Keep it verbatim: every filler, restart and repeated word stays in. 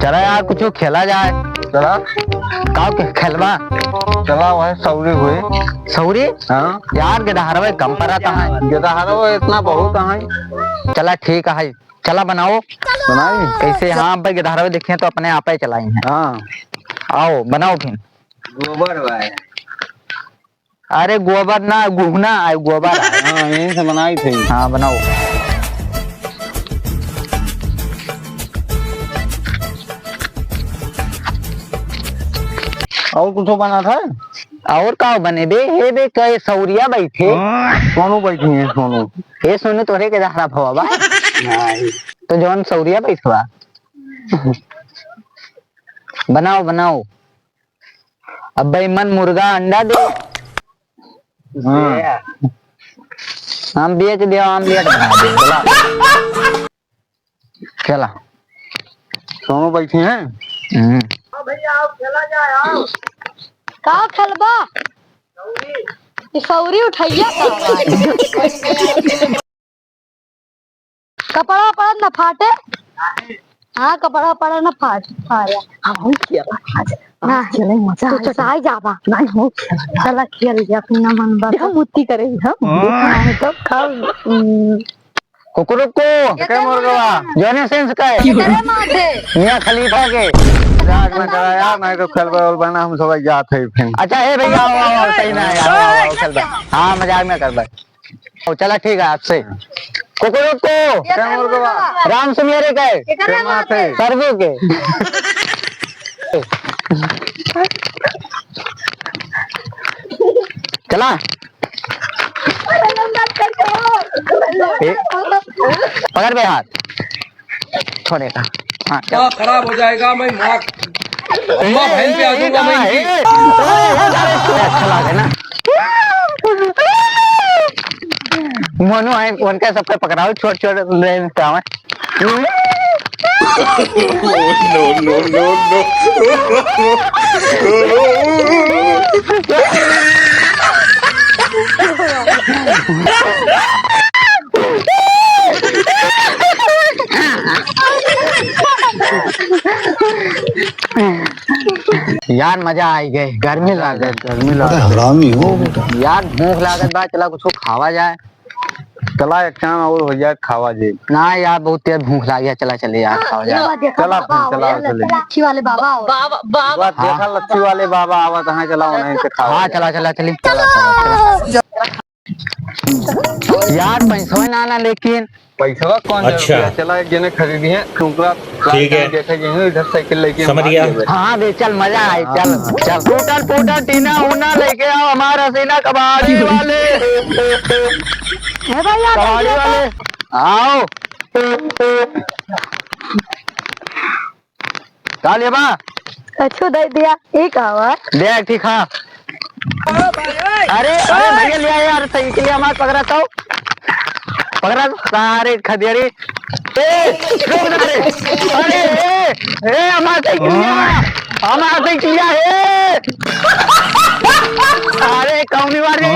चला यार, कुछ खेला जाए। चला। का के-, खेलबा? चला, वह सौरी हुई। सौरी? हाँ। यार, गेदहरवे कम परत है। गेदहरवे इतना बहुत है। चला, ठीक है, चला बनाओ। बनाई? कैसे? हाँ, अब गेदहरवे देखिए तो अपने आप ही चलाई हैं। हाँ। आओ, बनाओ फिर। गोबर बा। अरे गोबर ना, गुहना आए, गोबर आए। हाँ, यहीं से बनाई थे। हाँ, बनाओ। और कुछ बना था? और का बने बे? हे बे, कहे सौरिया बैठे। सोनू बैठी है, सोनू। हे सोनू, तोहरे के दहरा भवा बा। नहीं। तो जौन सौरिया बैठवा। बनाओ, बनाओ। अब बेईमान मुर्गा अंडा दे। हाँ। हम बेच दे, हम बेच बना दे, बोला। खेला। दोनों बैठे हैं। हम्म। का खेलबा? ई सौरी उठैया का? कपड़ा पड़ा न फाटे। हाँ, कपड़ा पड़ा न फाट, फाटे। हम हो खेला। ना। चले, मजा तू आ जाए। चटाई जाबा। नहीं, हो खेला। चला खेल जा, अपना मन बा। देखो, मुत्ती करे हम। हाँ। देखो, हम तो कब, उम, कुकुरुकु। एकर मुर्गवा। जॉनी सिंस का है। एकर माथे। मियाँ खलीफा के। मजाक न करा यार, नहीं तो खेलबा उलबा ना, हम सब जात है फिर। अच्छा, हे भैया, आओ, आओ, आओ, सही ना है, आओ, आओ, आओ, खेलबा। हाँ, मजाक न करबा। ओ, चला ठीक है, आपसे। कुकुरुकु। एकर मुर्गवा। राम सुमेरे के। एकर माथे। सरबू के। चला। ए, पकड़ बे हाथ। छोड़ेगा। हाँ, चल। दिमाग खराब हो जाएगा, मैं मार, अम्मा ए, बहन पे आ ए, जाऊंगा मैं ए, इनकी। ए, ए, अच्छा लगे ना। मोनू है, उनका सबके पकड़ाओ, छोट छोट ले काम है। No, no, no, no। यार, मजा आई गए, गर्मी लागत। गर्मी लागत। बड़ा हरामी हो बेटा। यार, भूख लागत बा, चला कुछ खावा जाए। चला, एक काम और हो जाए, खावा जाए। ना यार, बहुत तेज भूख लाग गया, चला चले यार, खावा जाए। चला फिर, चला, चले। लच्छी वाले बाबा आओ। बाबा, बाबा। बस देखा, लच्छी वाले बाबा आवत हैं, चला उन्हीं से खावा हाँ, जाए। चला, चला, चली। चला, चला, चला। यार, पैसवा ना, ना, लेकिन पैसवा कौन अच्छा। जरूरी है? चला, एक जने खरीदी है, टुकड़ा ठीक है। देखे जइहैं, इधर साइकिल लेके हम समझ भाग गया। लेबे। हाँ बे, चल, मजा आई, चल, चल। टूटल फूटल टीना उना लेके आओ, हमारा सीना कबाड़ी वाले। हे भैया, कबाड़ी वाले, आओ। का लेबा? कछु दे दिया, ई का बा? दे, ठीक है। अरे, अरे भैया, लिया यार, साइकिल हमार पकड़ा तो। पकड़ा तो, सारे खदेड़ी। ए, रुक ना रे। अरे, ए, ए, हमार साइकिल लिया। हमार साइकिल लिया, ए। अरे, कौनी मार रे।